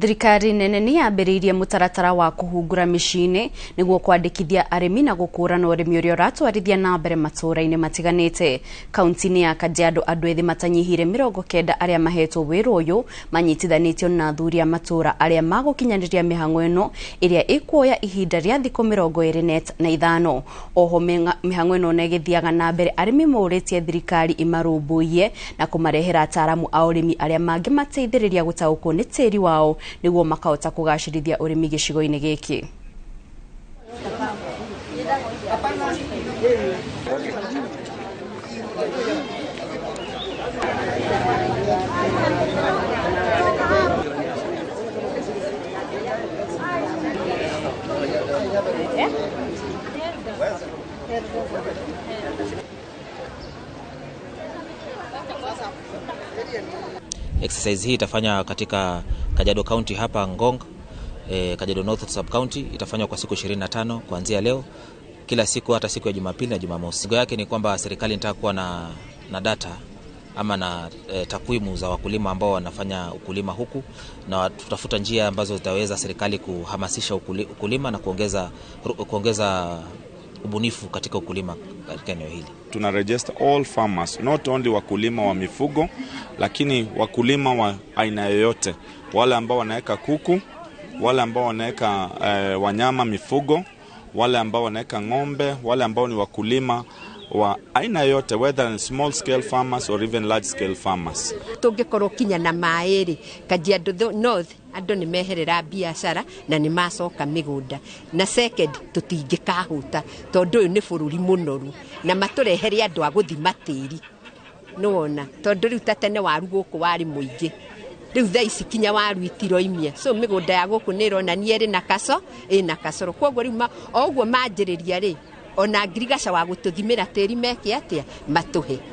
Thirikari nene nĩ yambĩrĩirie mũtaratara wa kũhungura mĩciĩ-inĩ nĩguo kwandĩkithia arĩmi na gũkũũrana ũrĩmi ũrĩa ũratwarithia na mbere matũũra-inĩ matiganĩte. Kaunti-inĩ ya Kajiado, andũ ethĩ matanyihĩire 90 arĩa mahetwo wĩra ũyũ manyitithanĩtio na athuri a matũũra arĩa magũkinyanĩria mĩhang'o ĩno ĩrĩa ĩkuoya ihinda rĩa thikũ 25. Oho mĩhang'o ĩno ona ĩgĩthiaga na mbere, arĩmi morĩtie thirikari ĩmarũmbũiye na kũmarehera ataaramu a ũrĩmi arĩa mangĩmateithĩrĩria gũtaũkwo nĩ tĩri wao nĩguo makahota kũgacĩrithia ũrĩmi gĩcigo-inĩ gĩkĩ. Exercise hii itafanywa katika Kajiado County hapa Ngong, Kajiado North Sub County, itafanywa kwa siku 25 kuanzia leo, kila siku, hata siku ya Jumapili na Jumamosi. Lengo yake ni kwamba serikali inataka kuwa na data ama na takwimu za wakulima ambao wanafanya ukulima huku, na tutafuta njia ambazo zitaweza serikali kuhamasisha ukulima na kuongeza ubunifu katika ukulima katika eneo hili. Tuna register all farmers, not only wakulima wa mifugo, lakini wakulima wa aina yoyote, wale ambao wanaweka kuku, wale ambao wanaweka wanyama mifugo, wale ambao wanaweka ng'ombe, wale ambao ni wakulima wa aina yoyote, whether small scale farmers or even large scale farmers. Tũngĩkorwo kinya na maĩ rĩ, Kajiado North andũ nĩ meherera biacara na nĩ macoka mĩgũnda. Na second, tũtingĩkahũta tondũ ũyũ nĩ bũrũri mũnoru na matũrehere andũ a gũthima tĩri, nĩwona, tondũ rĩu ta tene waru gũkũ warĩ mũingĩ, rĩu thaa ici kinya waru itiroimia, so mĩgũnda ya gũkũ nĩ ĩronania ĩrĩ na kaco ĩna kacoro. Koguo rĩu o ũguo manjĩrĩria rĩ, ona ngirigaca wa gũtũthimĩra tĩri meke atĩa, matũhe.